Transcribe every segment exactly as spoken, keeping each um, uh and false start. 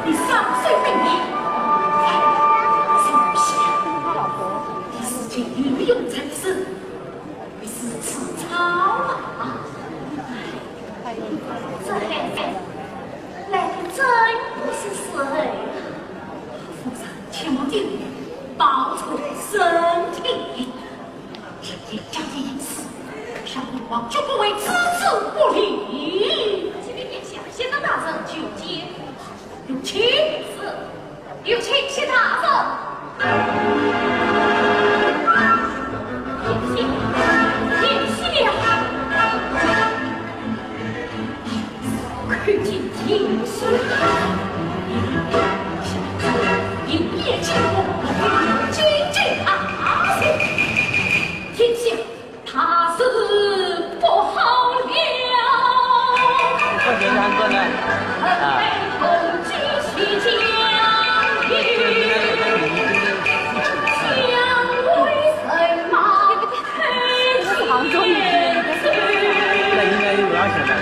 你是自己游泳才是，你是自找啊！这孩子来的真不是时候啊！夫人，切莫顶礼，保重身体。今天家里有事，小女王绝不会置之不理。启禀殿下，谢大人求见。 有请。是，有请谢大人。殿下，殿下。叩见殿下。一夜惊梦，金殿大喜。殿下， 大事不好了！快点唱歌呢！啊。那应该有二十了。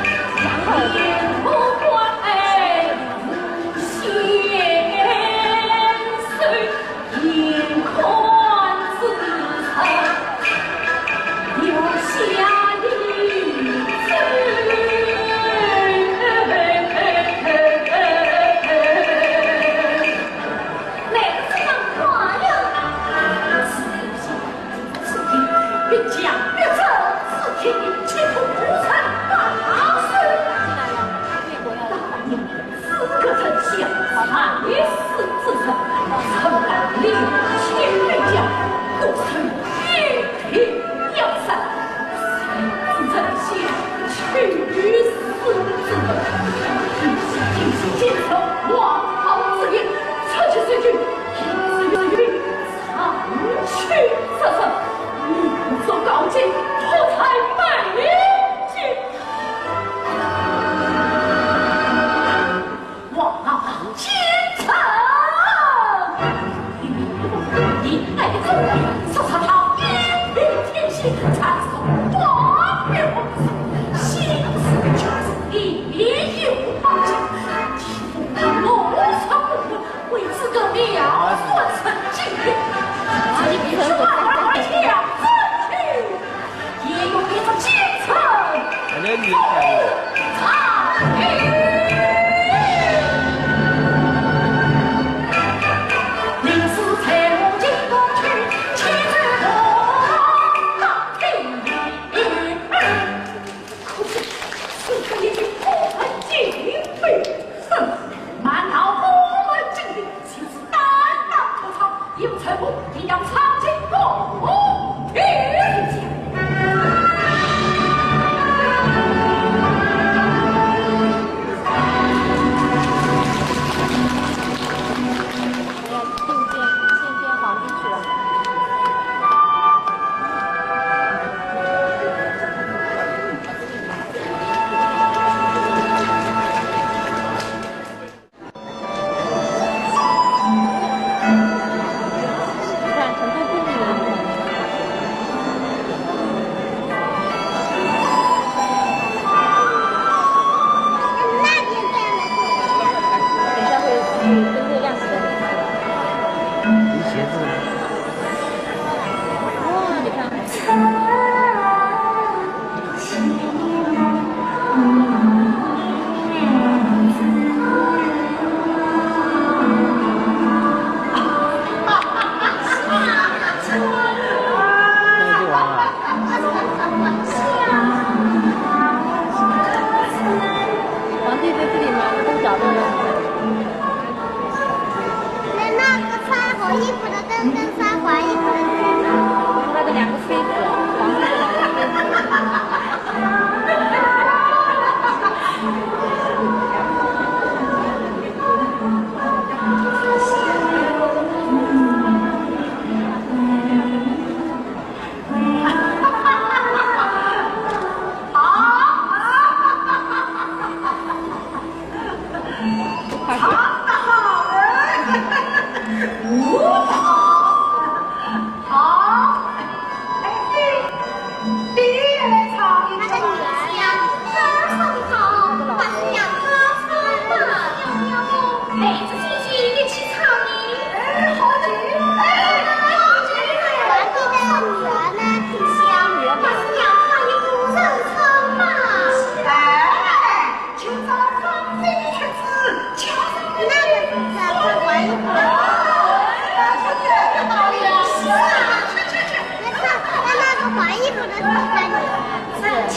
是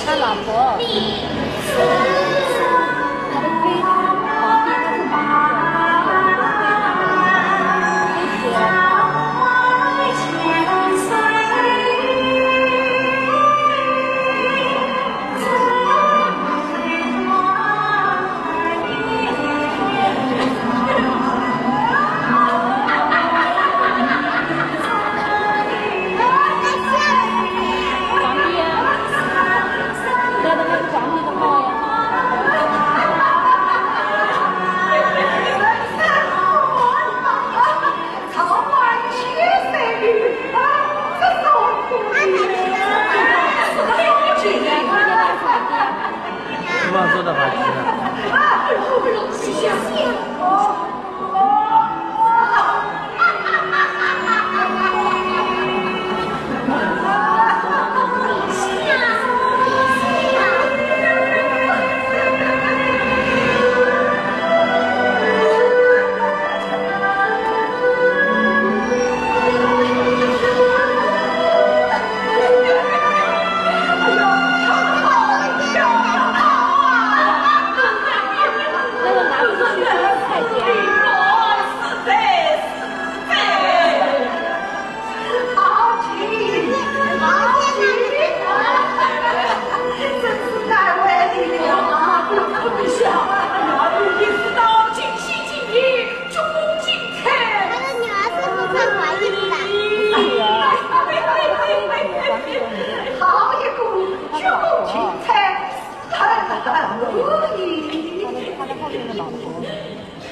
他老婆。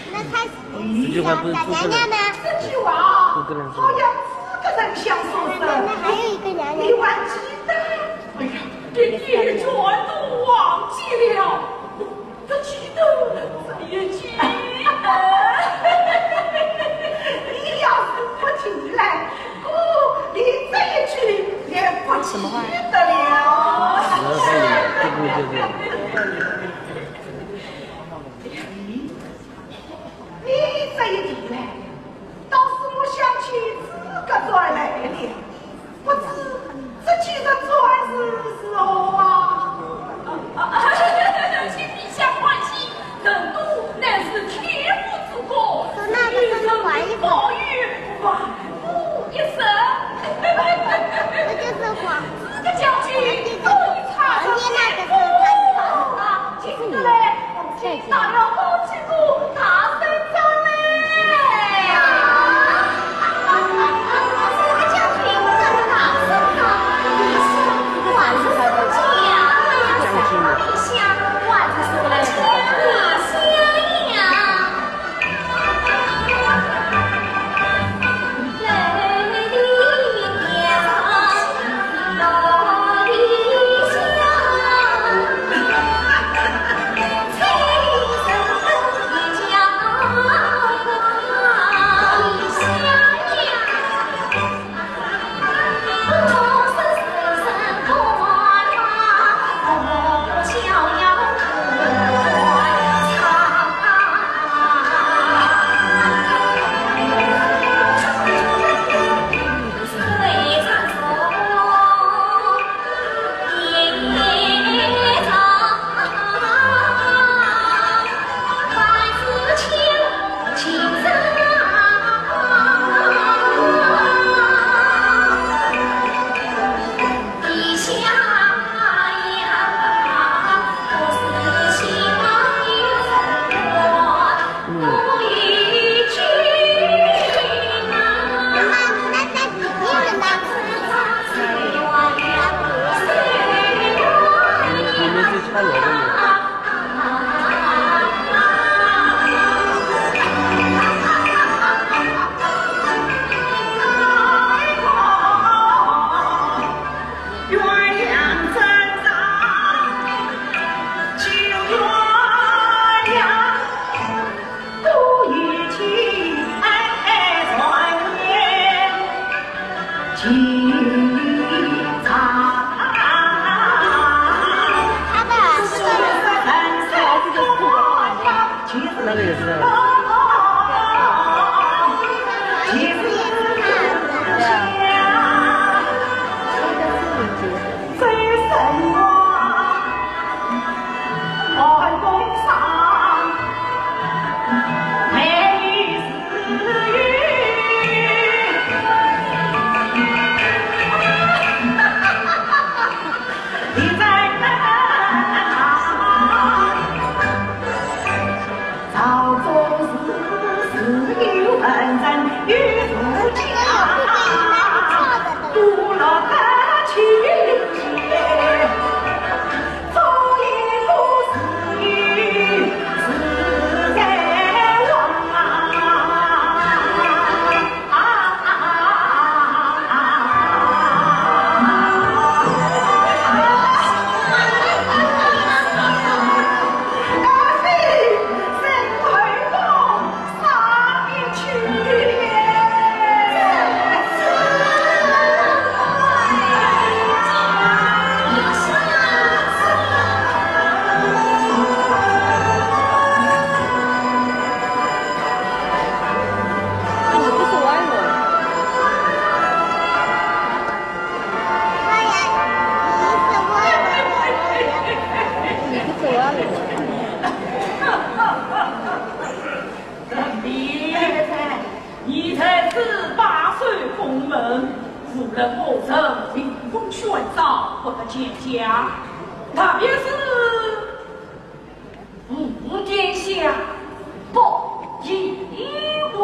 那他是小娘娘呢？这句话好像是个人想说的。那还有一个娘娘。你还记得？哎呀，连你全都忘记了。 这记得，这也记得。你要是不提来，我连这一句也不记得了。什么话？你这一提来，倒是我想起资格转来了。 不知这几个转是如何啊？请陛下放心，人都乃是天无之过，你人不保佑，万无一失。这个将军终于踏上前途了，请得来。 那个也是。人我人民风选召，不得见驾，特别是 五殿下不依我。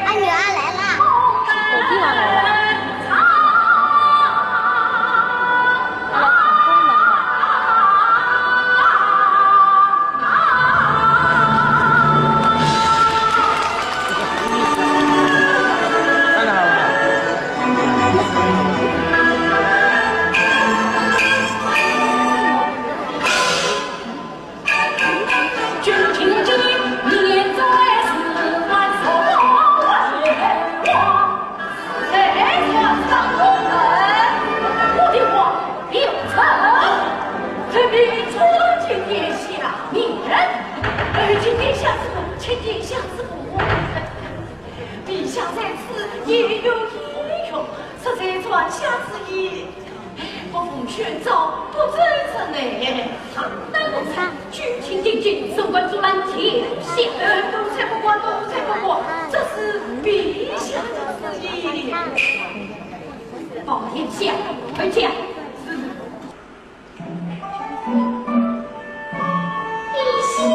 阿女儿来啦。我弟娃来了。来看公公啊。看着好不好？ 不奉劝召，不奏折呢。好，那么君臣定亲，升官做蓝天下。呃，奴才不敢，奴才不敢，这是陛下的旨意。报天下，回见。是。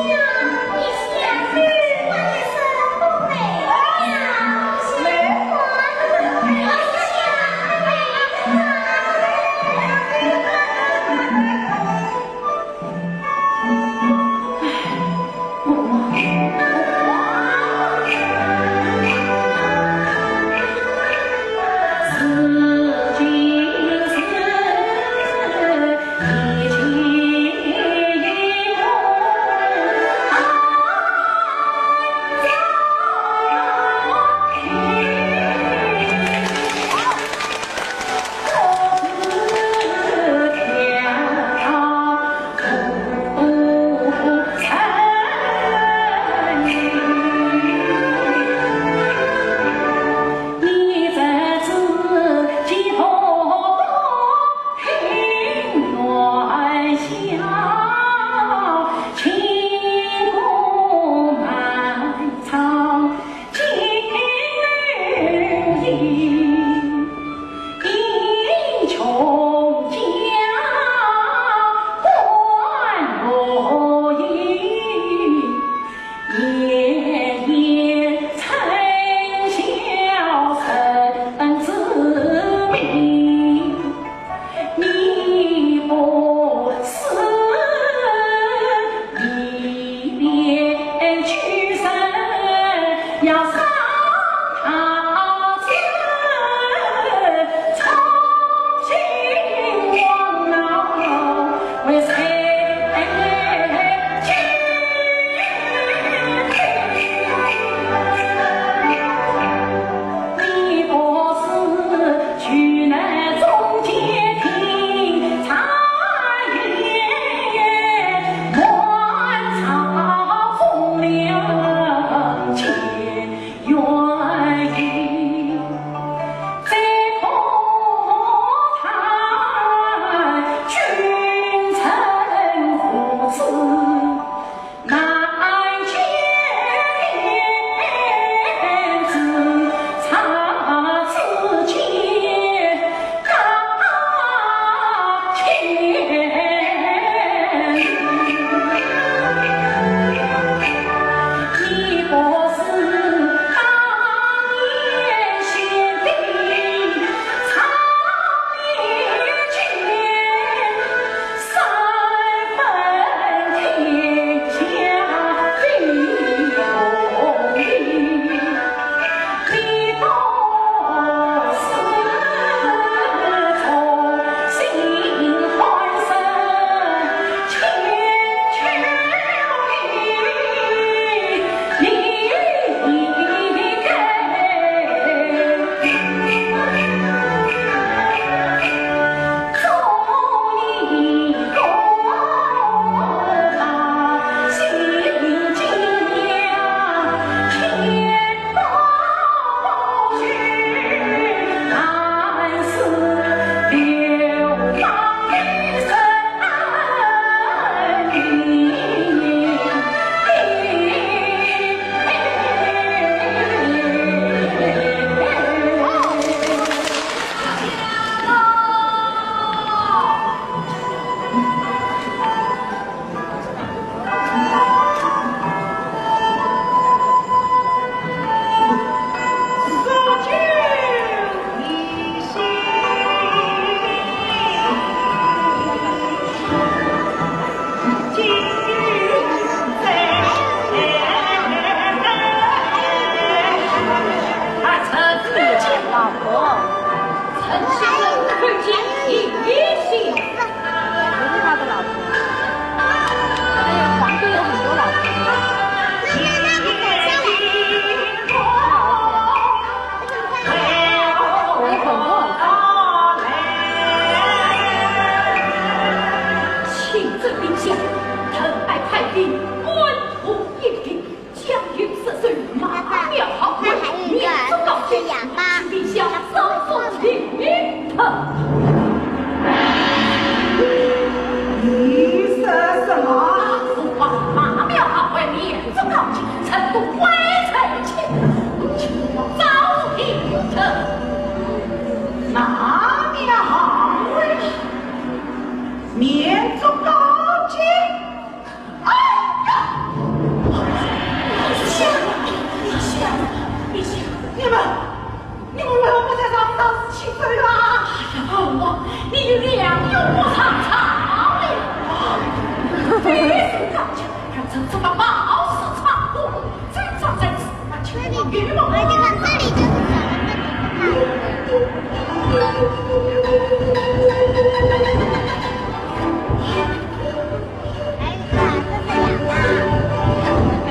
而且看这里就是小的这里。还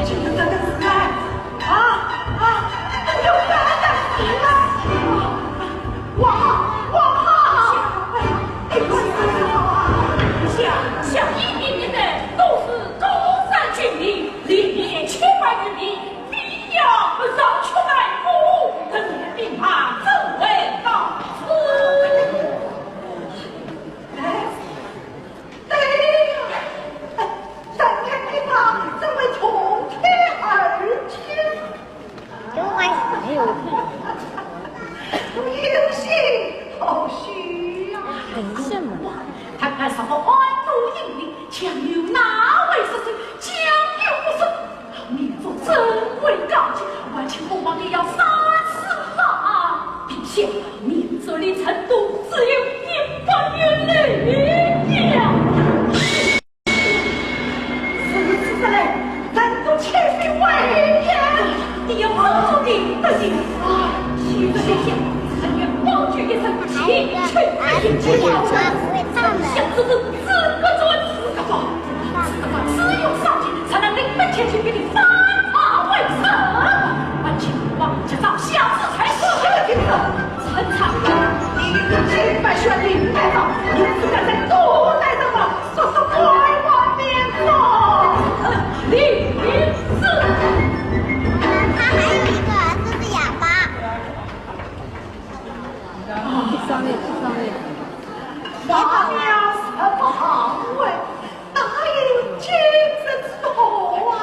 有一个，这是哑巴。啊啊！有人在死了！哇哇！哎呀，哎呀，哎呀！像像一名名的都是高山峻岭，里面千万余里，必要绕出来过，等兵马怎会到此？哎，对呀，哎，人家兵马怎会从天而降？ 没有。有心好虚呀！凭什么？看看什么安都引领，将有哪位失手，将有不胜。民族尊贵高洁，万千父王也要杀死啊！陛下，民族的程度只有一百余里呀！ 如此说来，咱都千岁万岁！你要保重你的性命啊！现在这下，只愿保举一声，前去见见老臣。想这是资格做资格做，资格只有上级才能领兵前去，给你反抗为什么？万千父王，就照下旨才是。这个听着，陈昌，你的金牌选你带上，你只敢在都带上吧。 这是国王面子。李子。他还有一个，这是哑巴。上面，上面。王爷什么行为？哪有见识之过啊？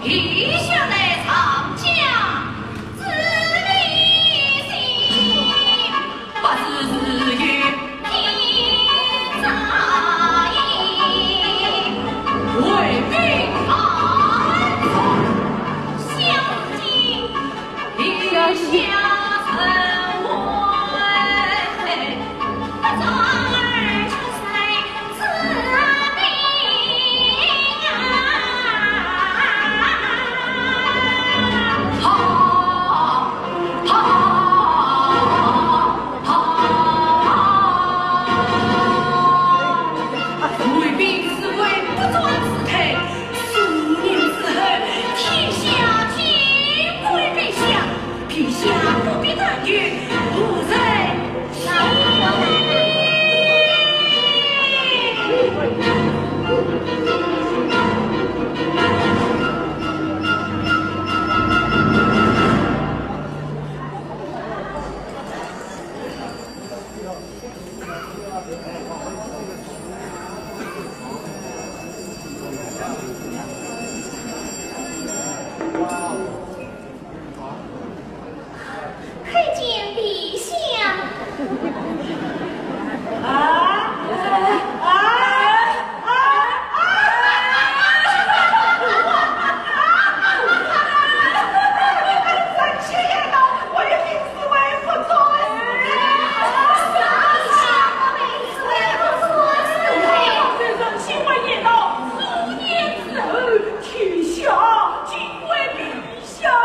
地下的长江之内心，不是自由天在也，为民办事，相信天下人为。 为民是为不争之退，数年之后，天下尽归陛下。 陛下不必担忧，我在。 参见陛下。啊！啊！啊！啊！臣妾言道，我一定是为不忠。臣妾言道，数年之后，天下尽归 下了。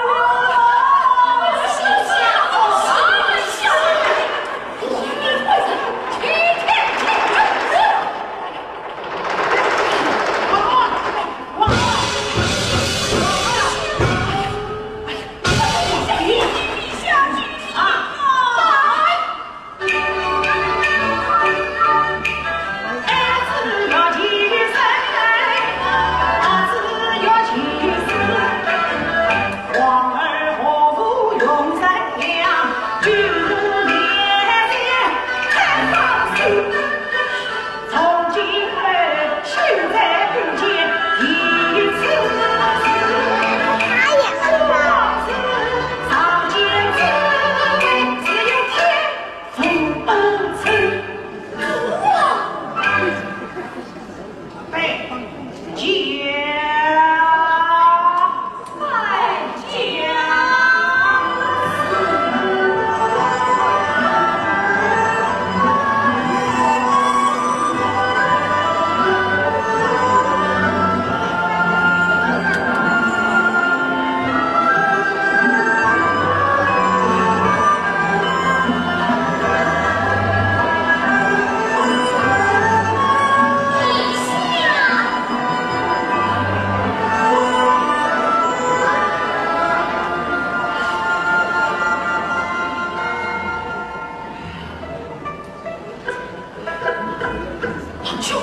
王兄，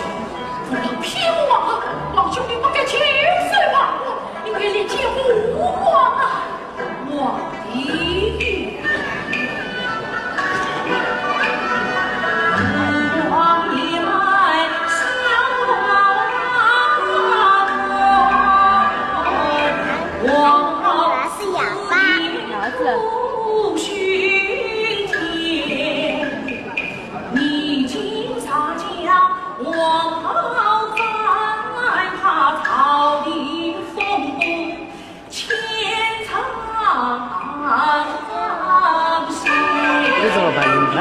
不要骗我啊！王兄，你不该亲手把我，你该理解我啊！我的。是哑巴。你怎么办？你看。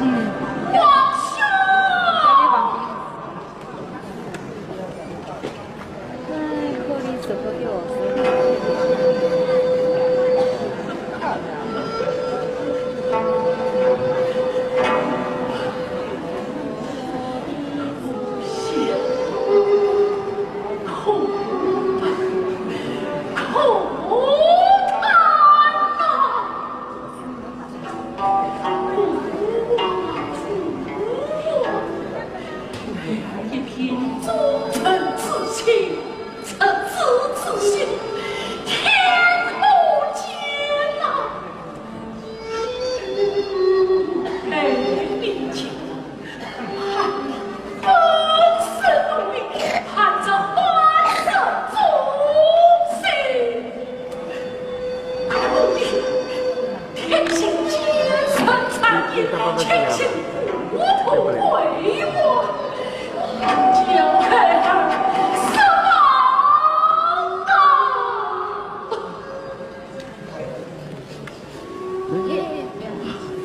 皇兄！哎，可怜这个表子。一片忠臣之心，赤子之心，天可见呐！哎，你听，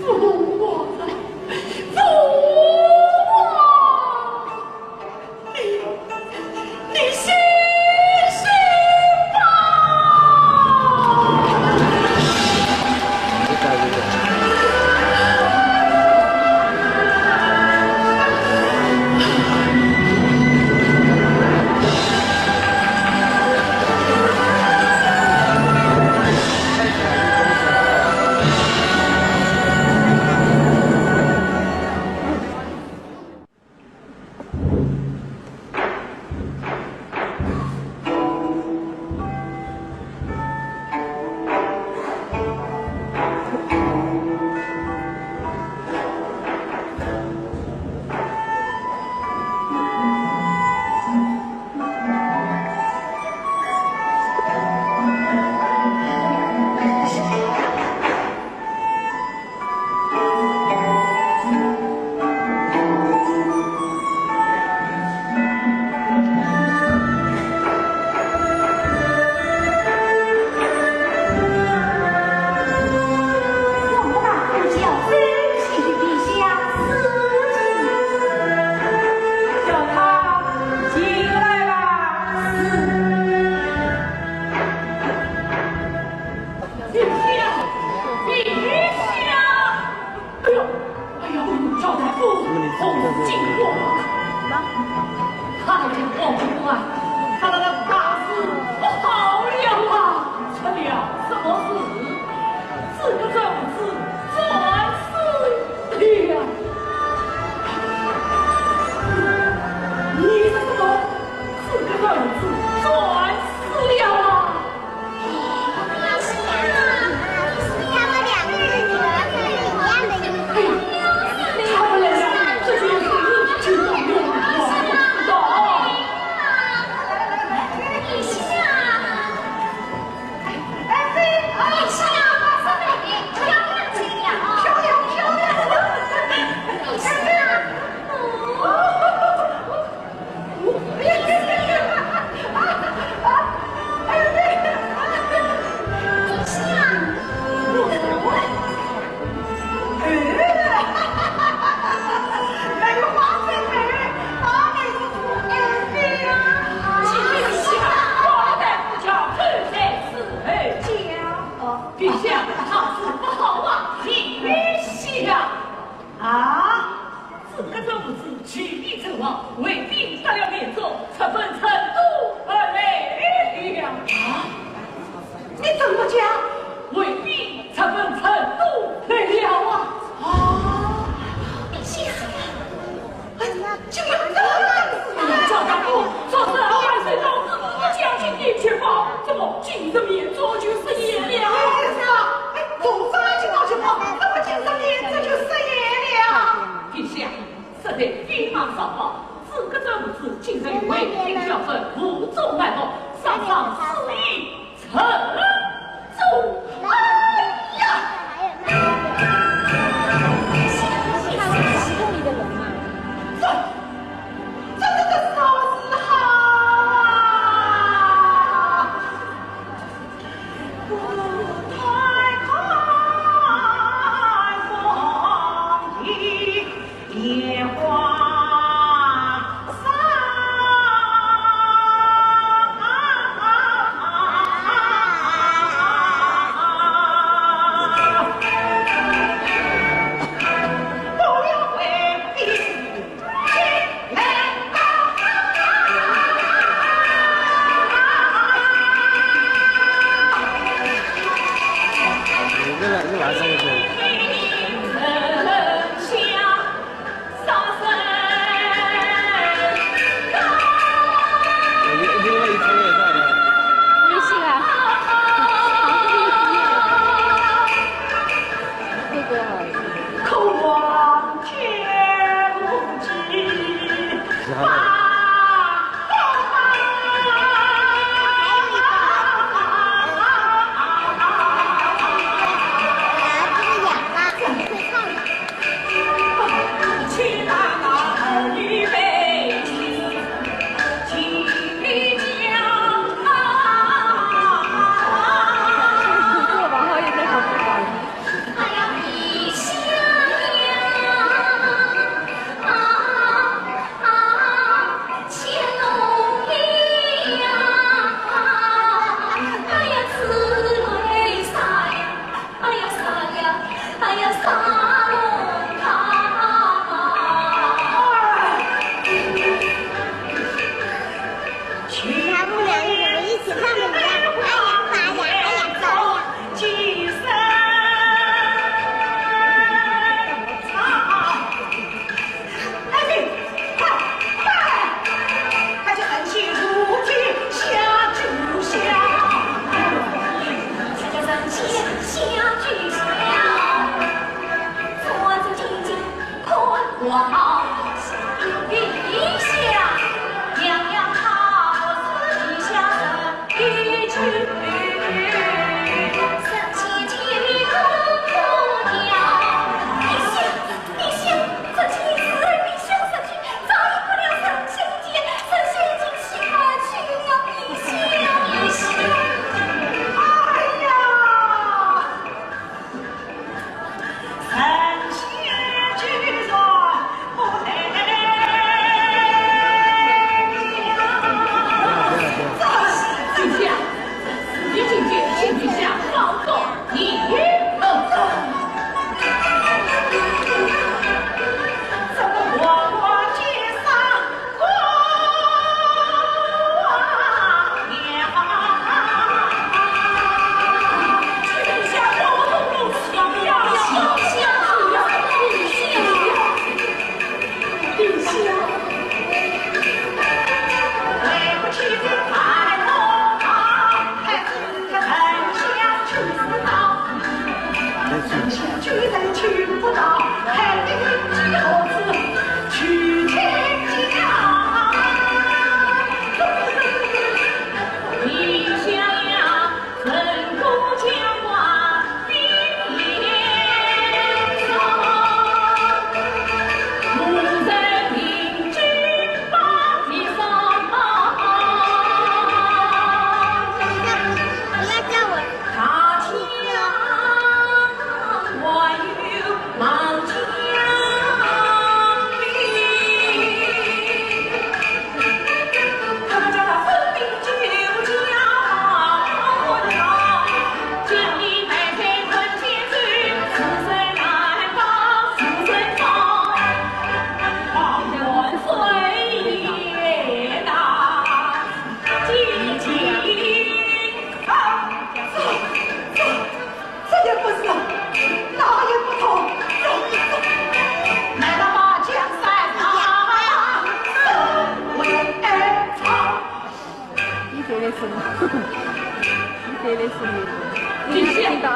父王，父王，你，你醒醒吧！哎呦，哎呦，赵大夫，红巾倭！哎呀，王公啊，他那个大事不好了啊！出了什么事？这个状子传出了。你说什么？这个状子传出了啊！ 哎呀，他们两个这件事情，我不知道。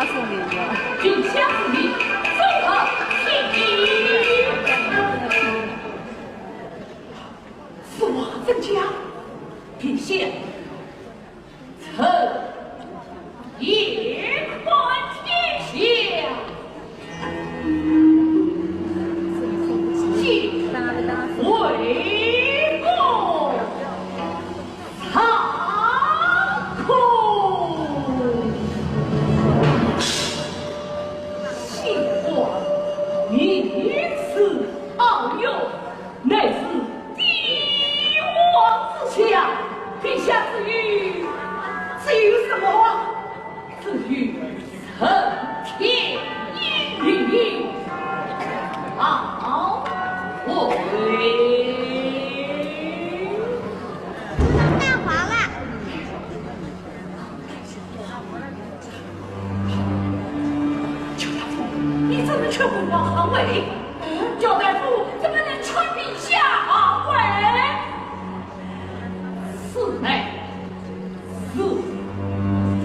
送礼呀。陛下赐礼，送好谢礼。父王圣驾，陛下，臣也看天下。 为公唱空。新官明是好友，乃是帝王之相，陛下之语，这有什么？ 至于承天命令，好为。大王啊！焦大夫，你怎么劝文王好为？嗯，焦大夫怎么能劝陛下好为？此乃 是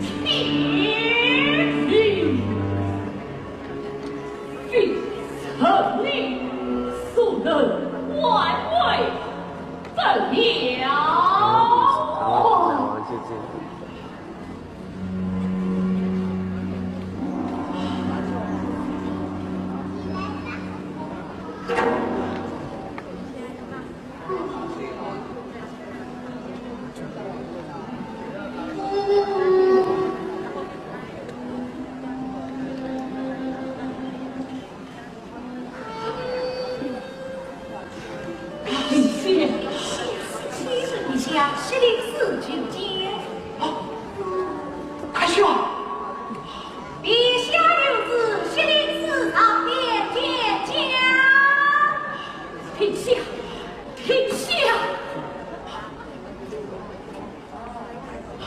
天命，非臣令，孰能挽回得了？ 你家，西林寺求见。哦，快去啊！陛下有旨，西林寺上殿见驾。停下，停下！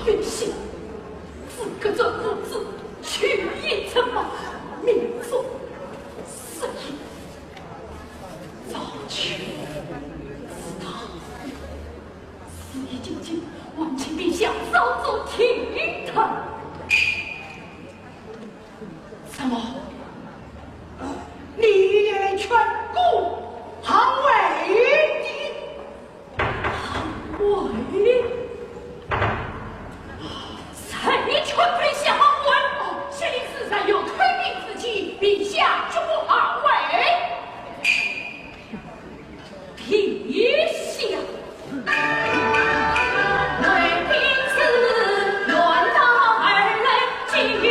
非信，资格这父子，取一成嘛，民族失意，早求自大，事已至今，望请陛下稍作停顿。什么？你也来劝公好为的？ 喂，谁劝陛下好为？哦，西林寺上有退兵之期，陛下绝不好为。陛下，为兵之愿，到尔来进言。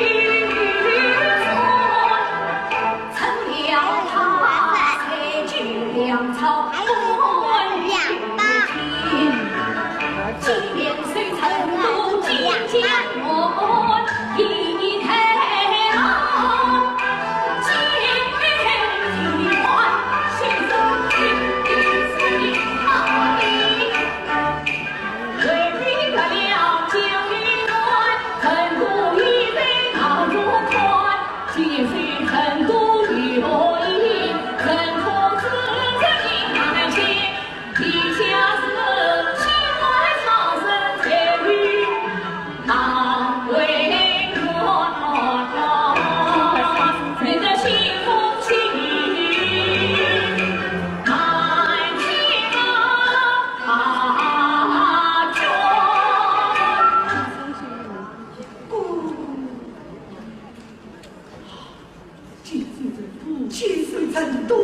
既是成都，既是成都，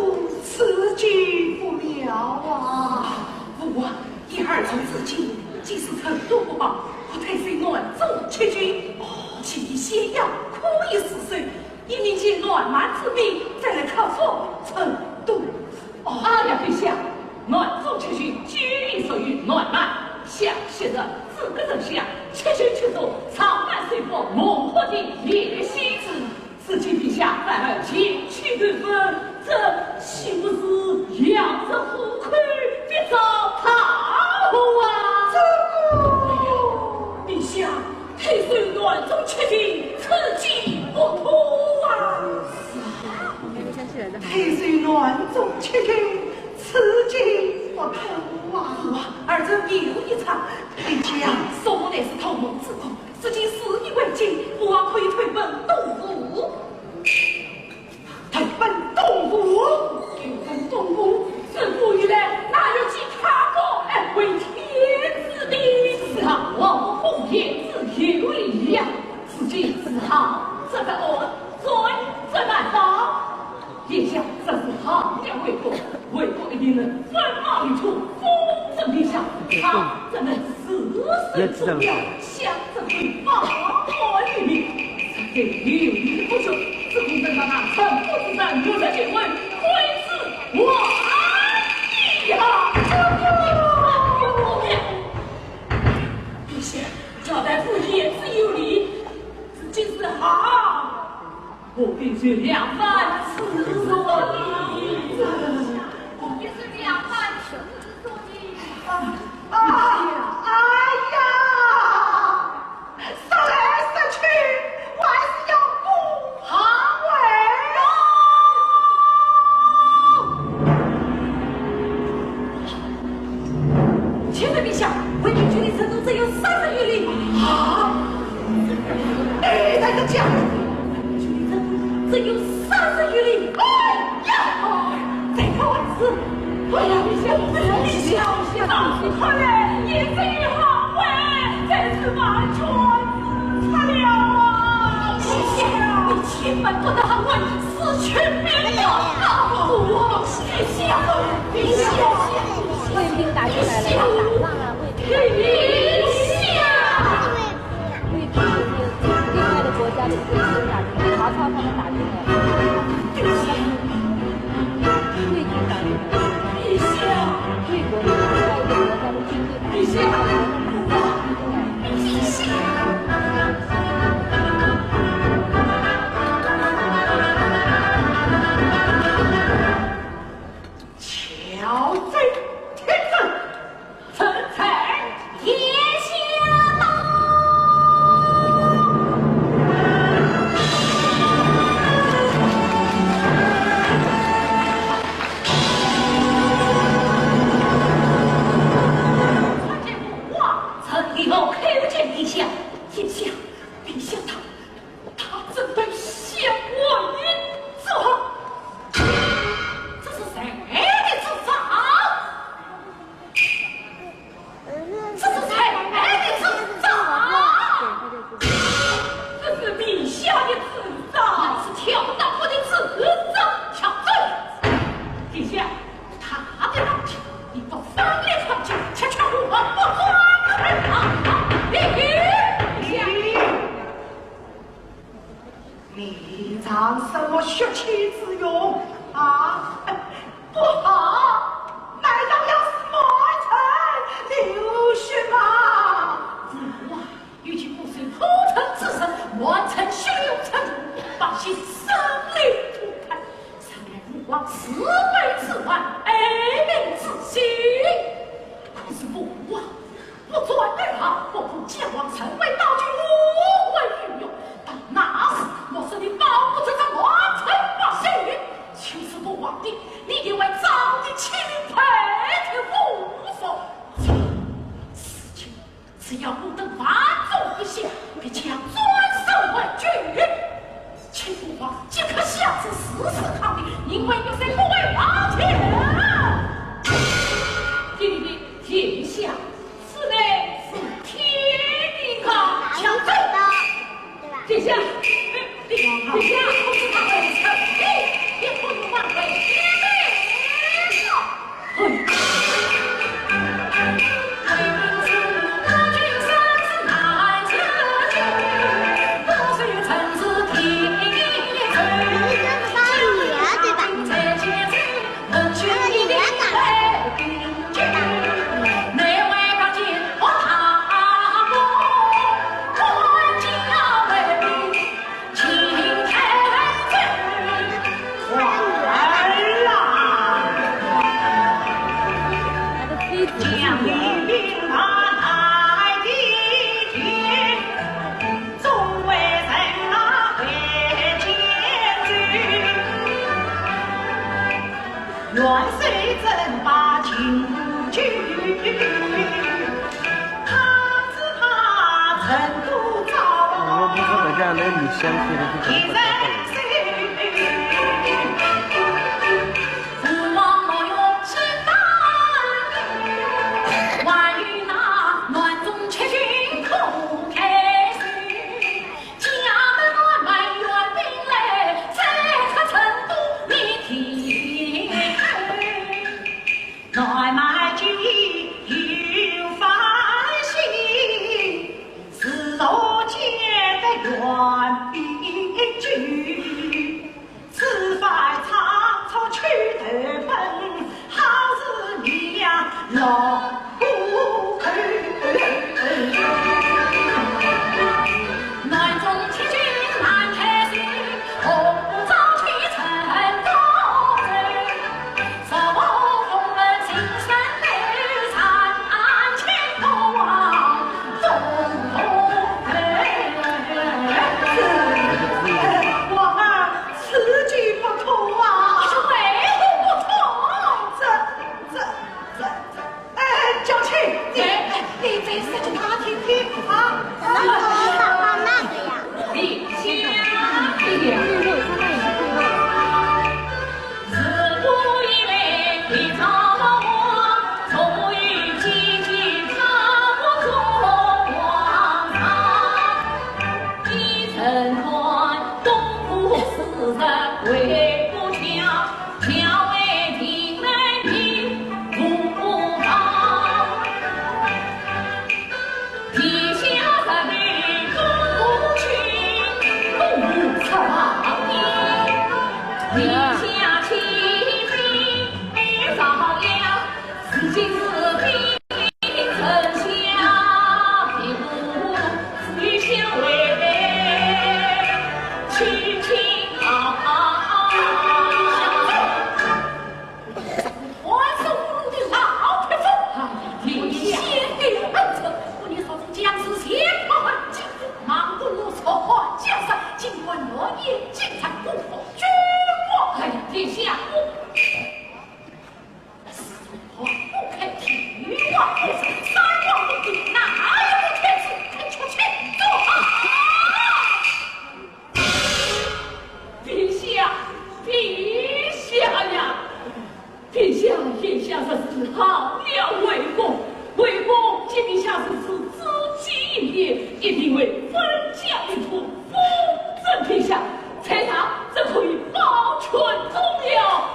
此计不妙啊！父王，依儿从此今，既是成都不保，不退守南中七郡。哦，其余咸阳可以死守，一年前南蛮之兵，再来克复成都。哦，哎呀，陛下，南中七郡既已属于南蛮，想昔日诸葛丞相，七郡七州，长安收复，猛虎的野心之 如今陛下反而前去投奔，这岂不是羊入虎口，必遭大祸啊？这个，陛下，退守南中七郡，此计不妥啊！退守南中七郡，此计不妥啊！父王，儿臣有一策。你讲。宋末乃是同盟之国，如今事已未尽，父王可以退奔东吴。人风马牛车，风声天下，他怎能事事重要，想怎会放过于你？实在有理不说，只恐等到那陈府之人，有人结婚，悔之晚矣呀！你想，交代夫人言之有理，如今是好。 我必须两番思索的。我必须两番思索的。啊，啊，哎呀，说来说去，我还是要公行为。 启禀陛下，为民距离成都只有三十余里。啊？哎，在这讲，距离成都只有三十余里。哎呀，这个位置，哎呀，陛下，陛下，陛下，快来，也这一行为，真是完全死了啊！陛下，你千万不能为 死去没了！啊，我，陛下，陛下，卫兵打进来了，要打仗了，卫兵打进来了。陛下！卫兵就是另外的国家的军队打进来，曹操他们打进来了。卫兵打进来了。陛下！魏国的，另外一个国家的军队打进来，魏国的打仗打进来。 调整体质，臣在殿下到。臣以后叩见陛下。殿下，陛下他 他怎能向我一招？这是谁的主张？这是谁的主张？这是陛下的主张，那是挑拨的主张，挑拨。殿下，他的老家，你不翻脸上去，恰恰我不管他。你，你， 你仗什么血气之勇啊？不好，难道要是满臣流血吗？父王，与其不是破城之人，满城血流成河，百姓生灵涂炭，常言父王慈悲之外，哀民之心。可是父王 不战而降，不顾将王成为道具，无为于民。到那时，我是你保不住这满城百姓。就是父王的，你也会遭你欺凌，赔天无术。这事情只要我等万众一心，必将转胜为局。 请父王即刻下旨，实施抗命，因为有些不为老天。殿下，此乃是天命啊！小子，殿下，殿下，不知他为什么，你也不能挽回天命啊！哎呀，殿下，我…… 是皇不肯听，女皇不是，三皇不听，哪有不肯听？肯出去做啊！殿下，殿下呀！殿下，殿下，这是好了，魏公，魏公，见殿下如此知己一面，一定会分享一封封赠殿下，在上这可以保全终了。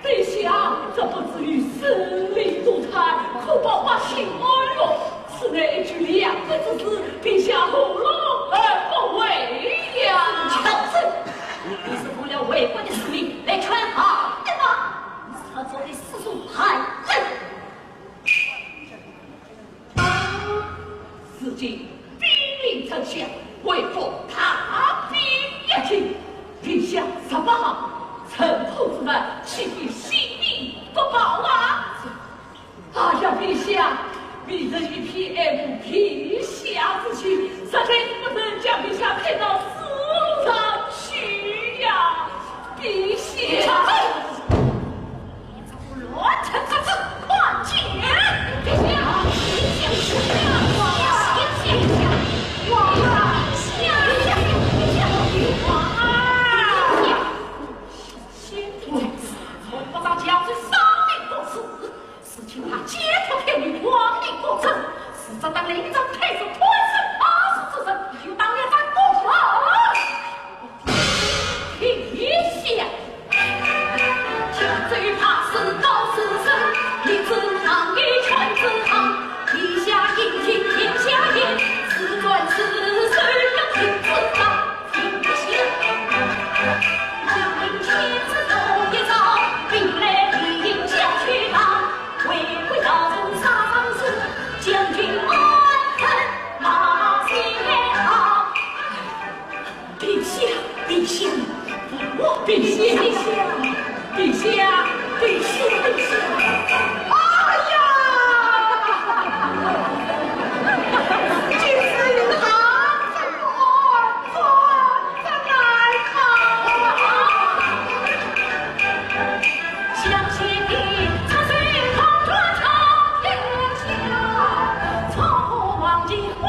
殿下，这不至于审理多舛，可保百姓安乐。此乃一举两得之事，殿下何乐而不为呀？小子，你是为了魏国的势力来劝和的吗？你是他做的世俗害人。 如今兵临城下，魏国大兵压境，殿下十八行城破之难，岂非性命不保啊？哎呀，陛下，微臣一片爱慕陛下之情，实在是不忍将陛下推到死路上去呀，陛下！ 你这个乱臣贼子，快进！殿下，殿下，王啊！殿下，王啊！殿下，王啊！先帝在此，从不到交出商定公事，是请他解脱天女，光明公正，是这等令人推辞、推辞、推辞之人，就当面斩官。 天下，天子怕死高死神，你只当一拳之行，天下英雄天下言，自传此事要听子张。天下，将军天子走一遭，兵来将相去当，为国要人杀生死，将军安肯马前行。 殿下，殿下，我殿下，殿下，殿下，殿下，殿下！哎呀！今日与他怎么怎么来啊？想起你出水空船上天下，错过黄金花翎。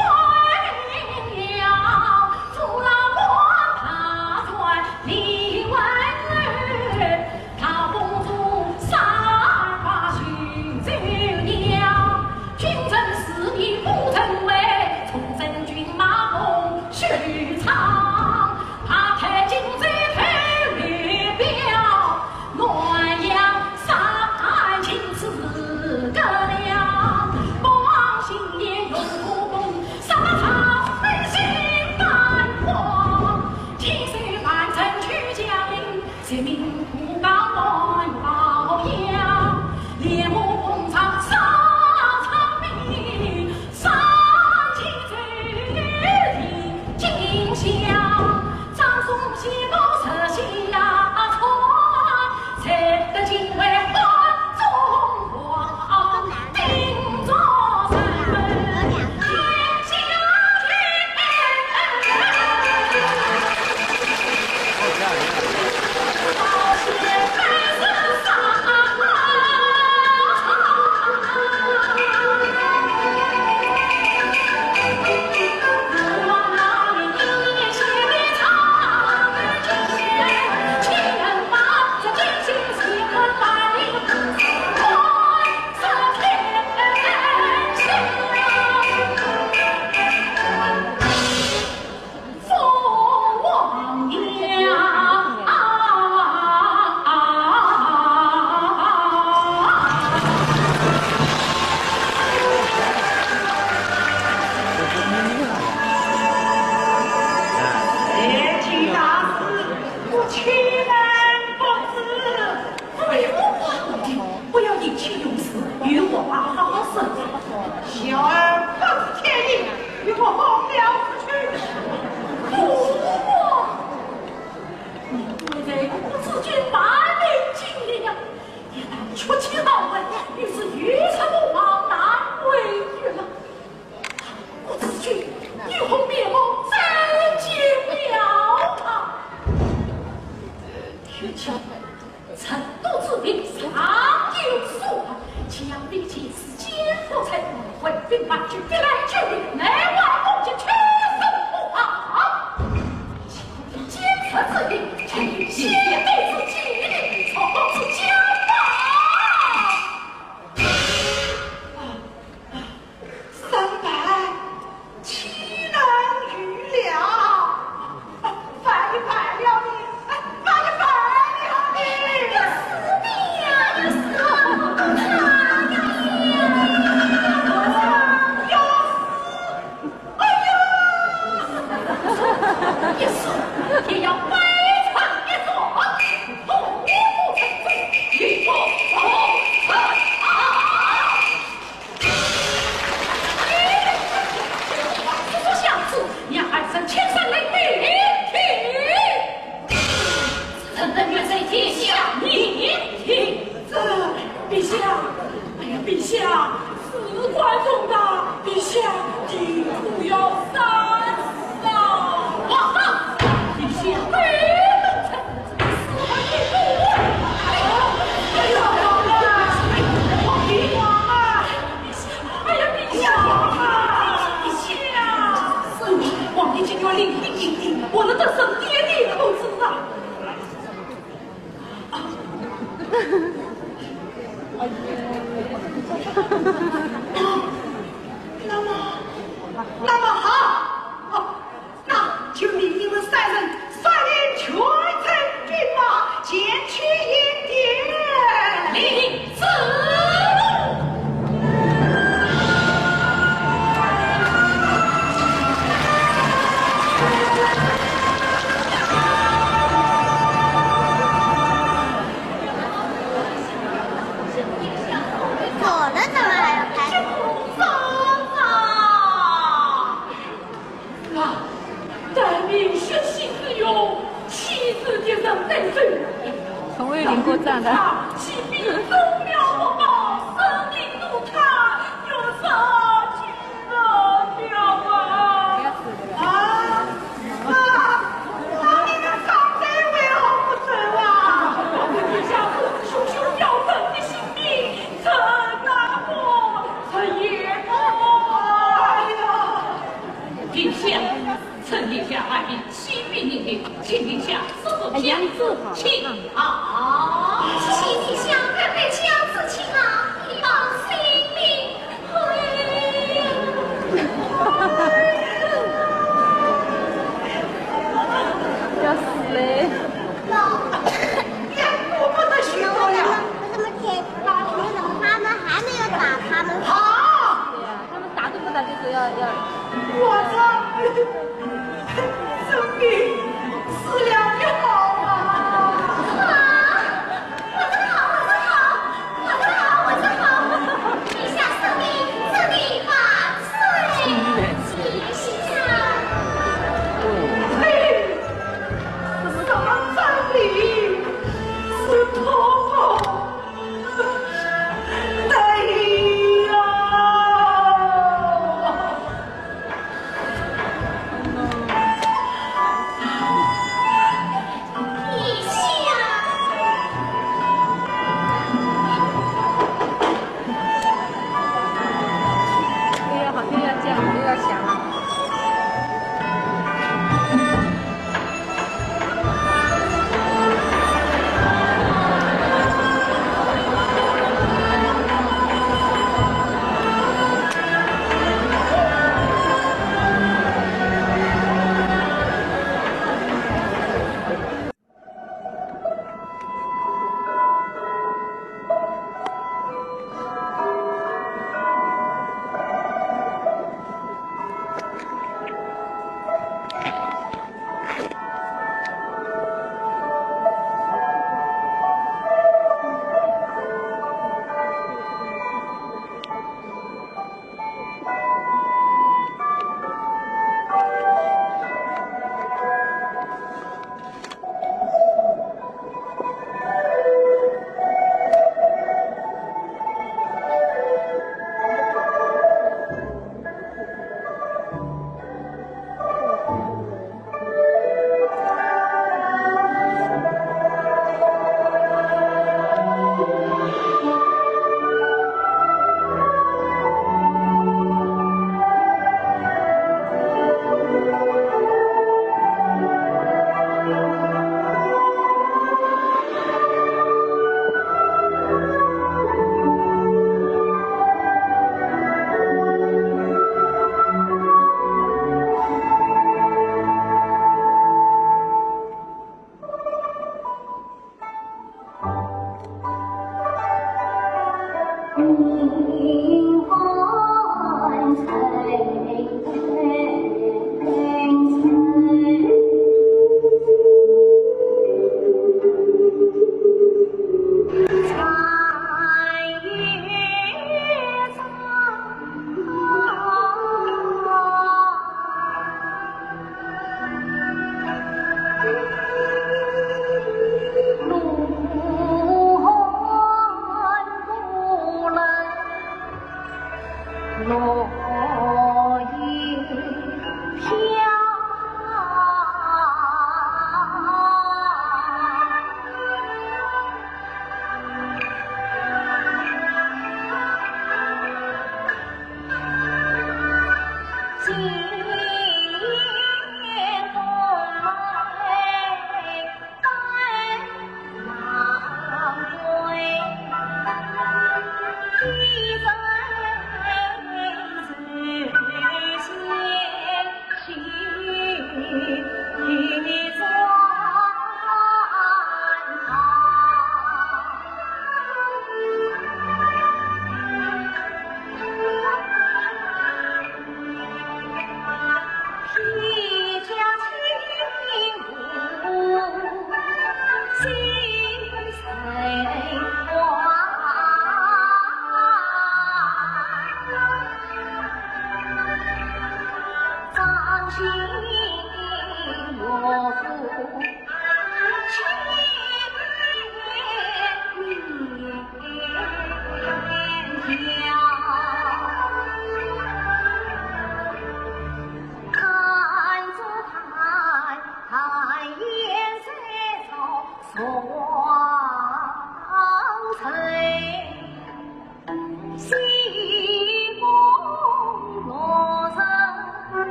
成都之地尚有所好，将你前世奸夫财，回禀万岁，必来救你，内外公卿全身护航。奸臣之名，全凭先辈之计，曹公子家法。三拜，岂能御了？万一败了呢？万一败了呢？要死的呀，要死的呀！要死！哎呀！一死也要悲惨一桩，同我不成罪，与我同罪啊！ 这，陛下，哎呀，陛下，事关重大，陛下，你可要三思啊！皇上，陛下，哎呀，哎呀，皇上啊！ 哎呀，陛下啊，陛下啊！是皇帝今朝临行行礼，我能得圣爹爹可知啊？啊，那么，那么好，啊， 那就命你们三人率领全城兵马前去迎接。领旨。走了怎么还要拍手？ 啊，待命学习之勇，岂是别人对手？从未领过战的。他既比宗庙不高，生命如他，有啥去得了啊？啊，啊，那你们张队为何不走啊？你家父子兄兄要人的性命，怎奈何，这也不……哎呀！ 殿下，臣殿下爱民，心比人民，请殿下速速将之起草。请殿下准备将之夫人，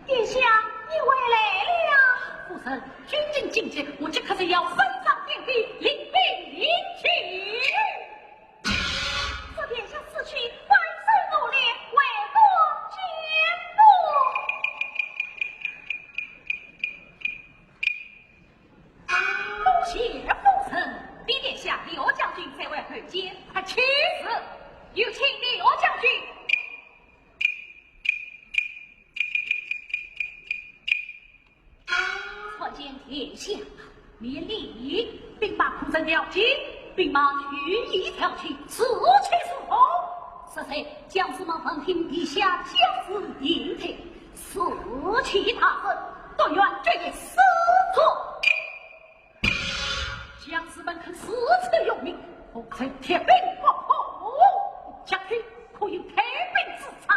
殿下，你回来了。夫人，军情紧急，我即刻就要奔上殿边，领兵迎接。 祝殿下死去，万岁奴列，回宫见驾。恭喜夫人，李殿下、李将军在外候见。快请。是，有请李将军。 参见殿下，免礼。兵马可曾调齐？兵马俱已调齐，士气如何？适才将士们闻听殿下将士进退，士气大振，但愿决一死战。将士们肯誓死用命，奉奏铁兵不破，将军可有退兵之策？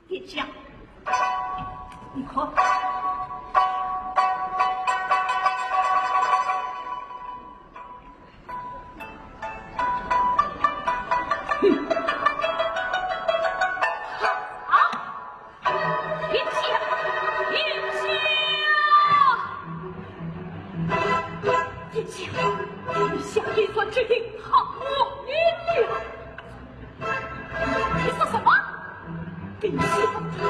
殿下，你看。我决定好我你了。你说什么？你是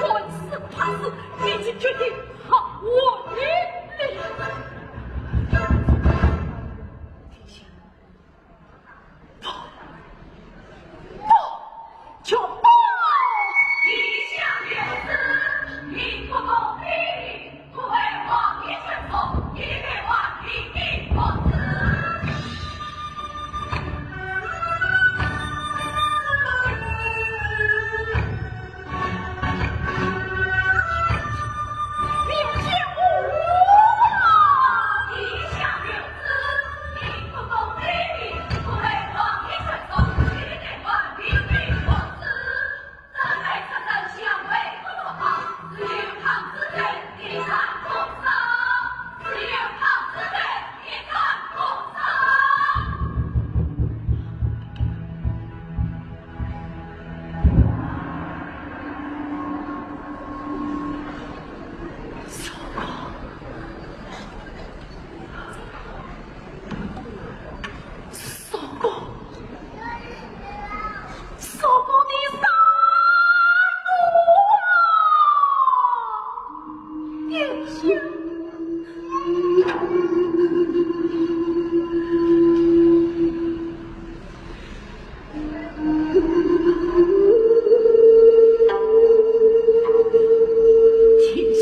官司怕死，你已经决定好我你了。停下！不，不，就不！你想留子，你不公平！ 天下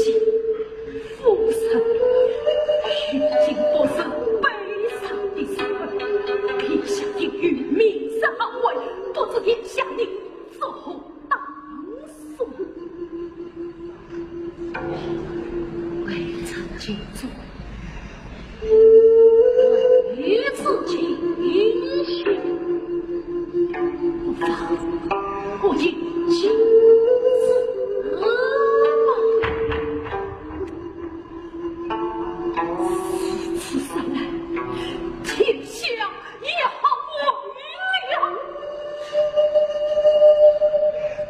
浮生，已经不是悲伤的时分。天下应有明日安危，不知天下你作何打算？未曾尽忠，未曾尽心，不妨我饮酒自保。 如此说来，天下也好无聊。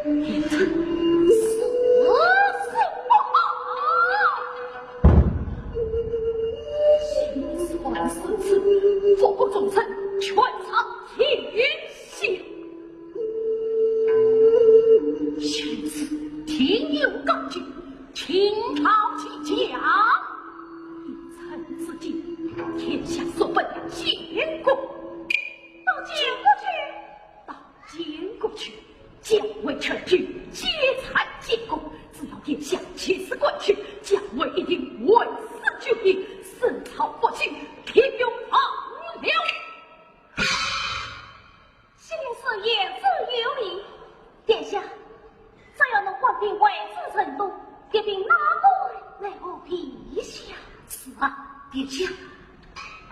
一人死死不好。心酸如此，不过众生全场听下。 现此定有奸计，侵朝欺家。一寸之地，天下所不见过。到监过去，到监过去，将为全军，皆参见过。只要殿下起事官去，将为一定万死九天，圣朝复兴，天有望了。 西林寺言之有理，殿下，只要能官兵围住成都，一定拿过来和陛下。是啊，殿下，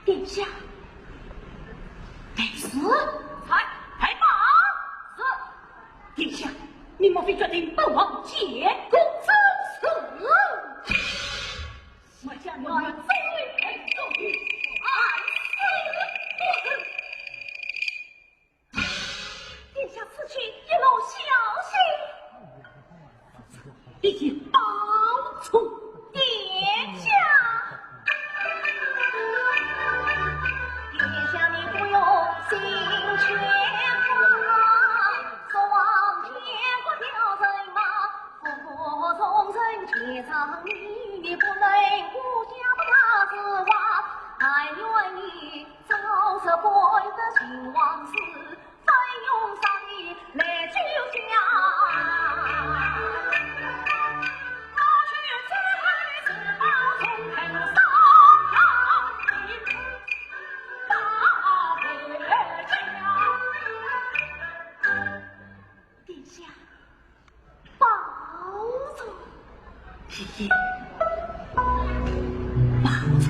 殿下。备事。在，备马。是。殿下，你莫非决定本王监过？正是。我将元宗为总兵，按时过城。 殿下此去一路小心。一定保重。殿下。殿下你不用心牵挂，说望天国调人马，不过众人皆仗义，你不能孤家不大指望，但愿你 早日归得秦王室，再用上你来救驾。殿下。 保重。爷爷，保重。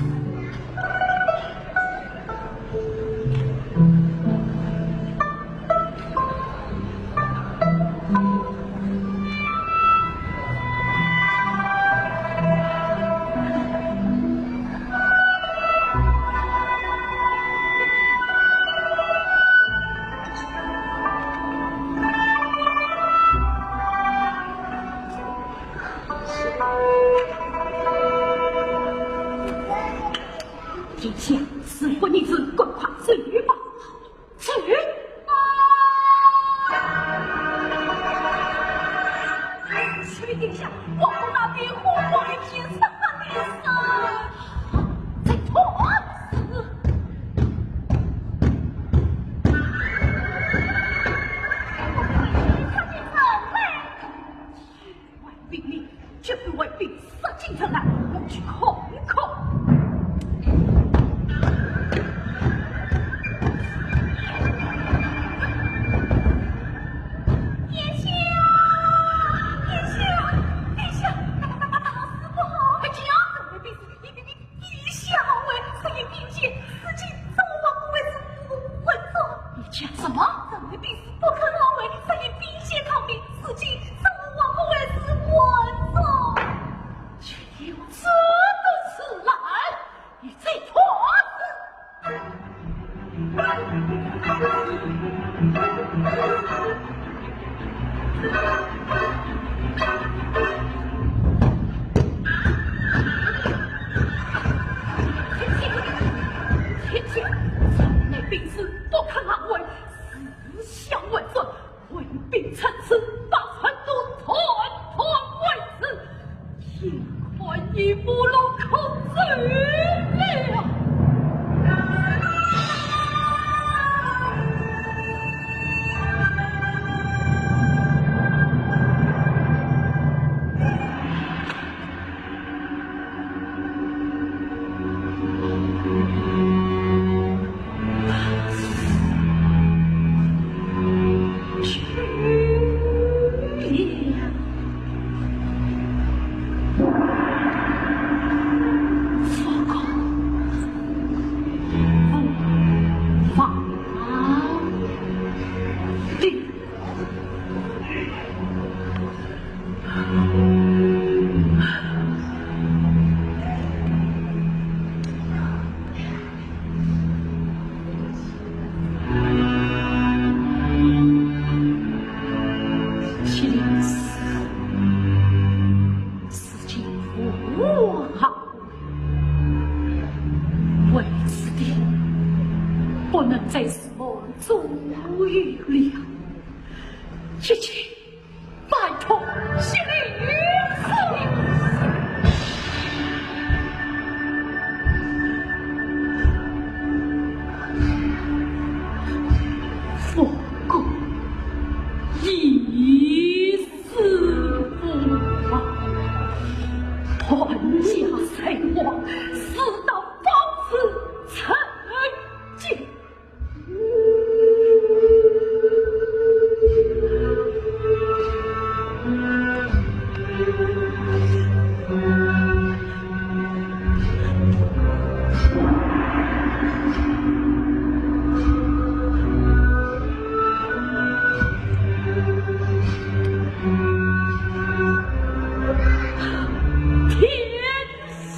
讲什么？这位兵士不肯而回，所以兵变抗命，如今这位王公还是活着。岂有这等事来？你这破事！天天，天天，城内兵士不肯而回， 思想混乱，回兵乘势，把成都团团围住，眼看一步路可走了。 七零四，事情无好，为此地不能再是梦中有了，一切 拜托谢灵司。佛骨已是风化，toàn家衰亡，世道方始沉静。 天下！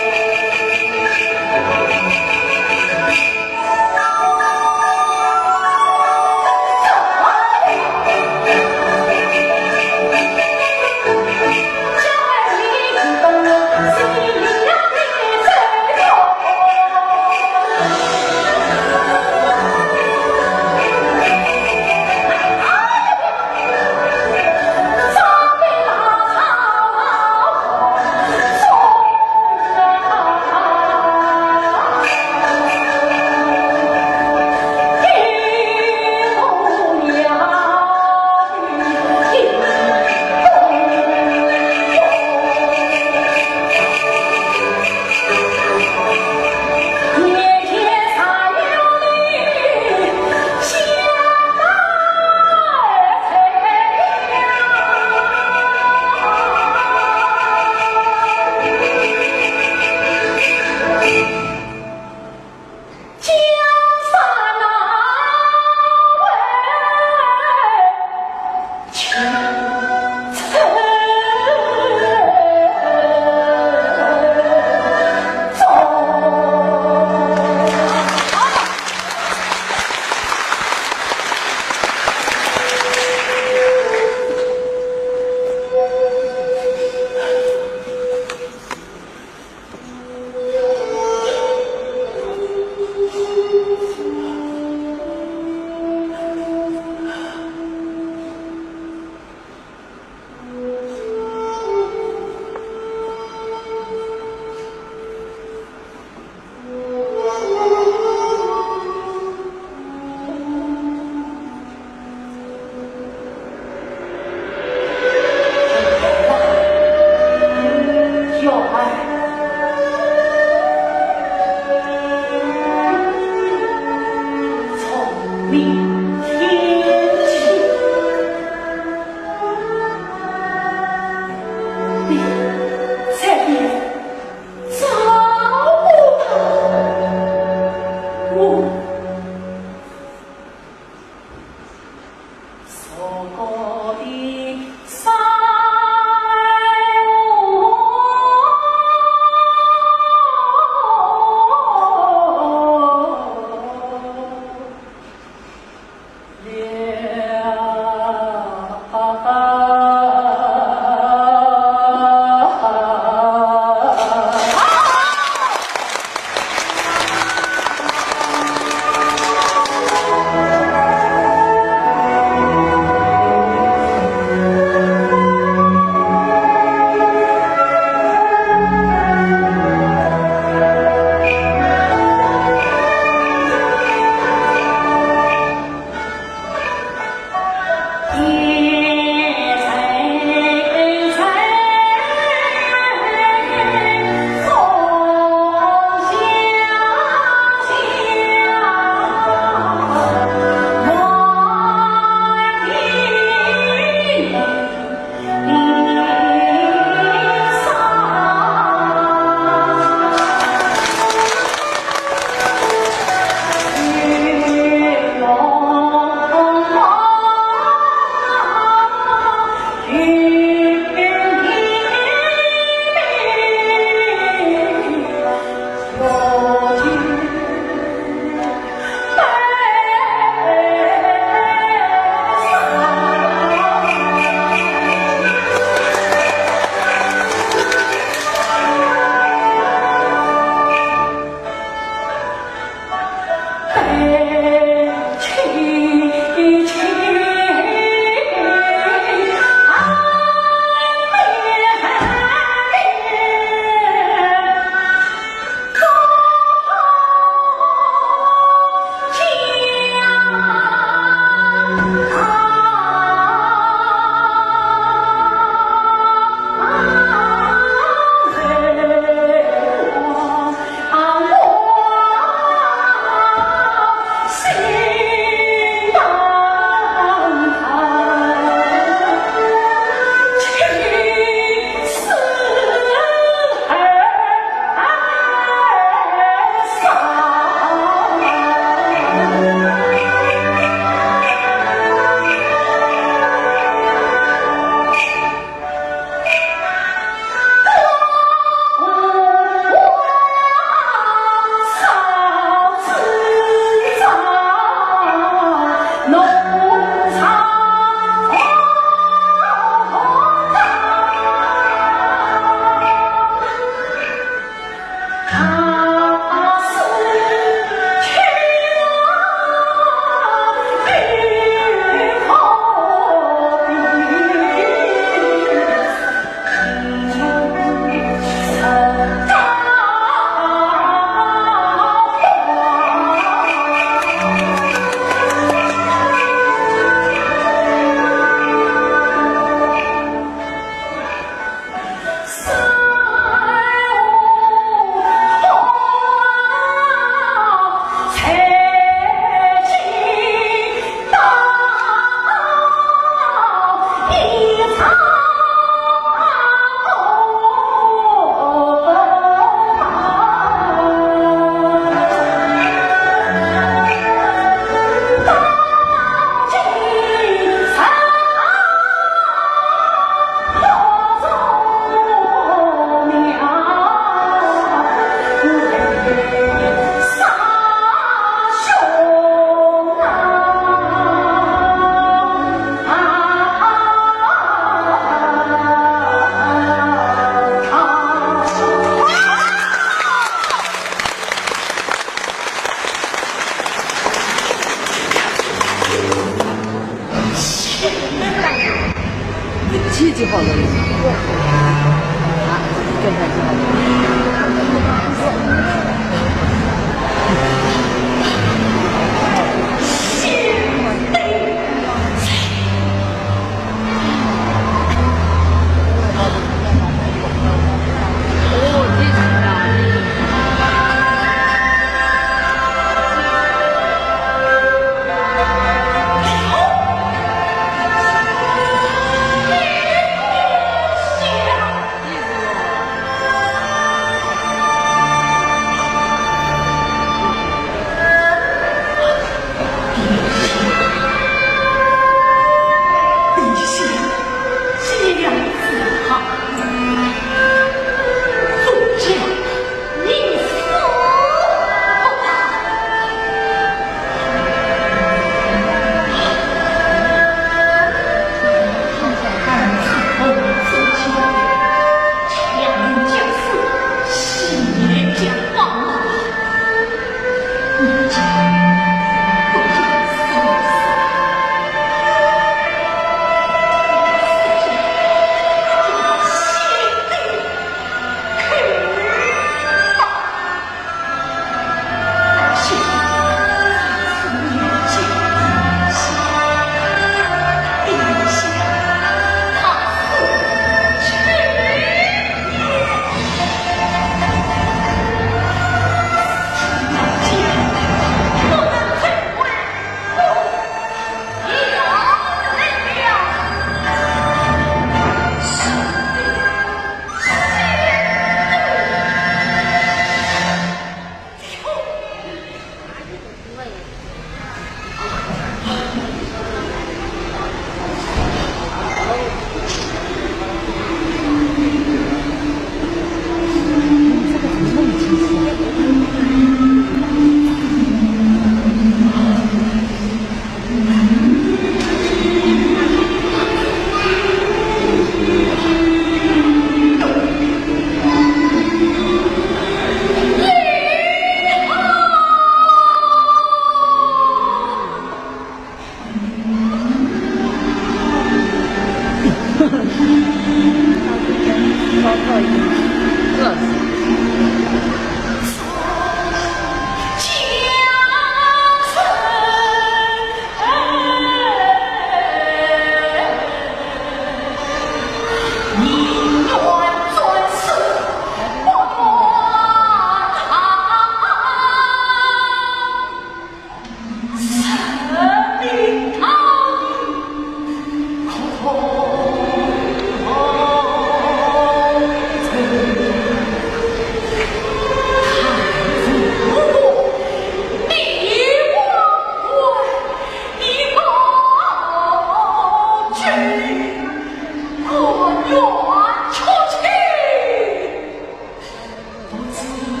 不知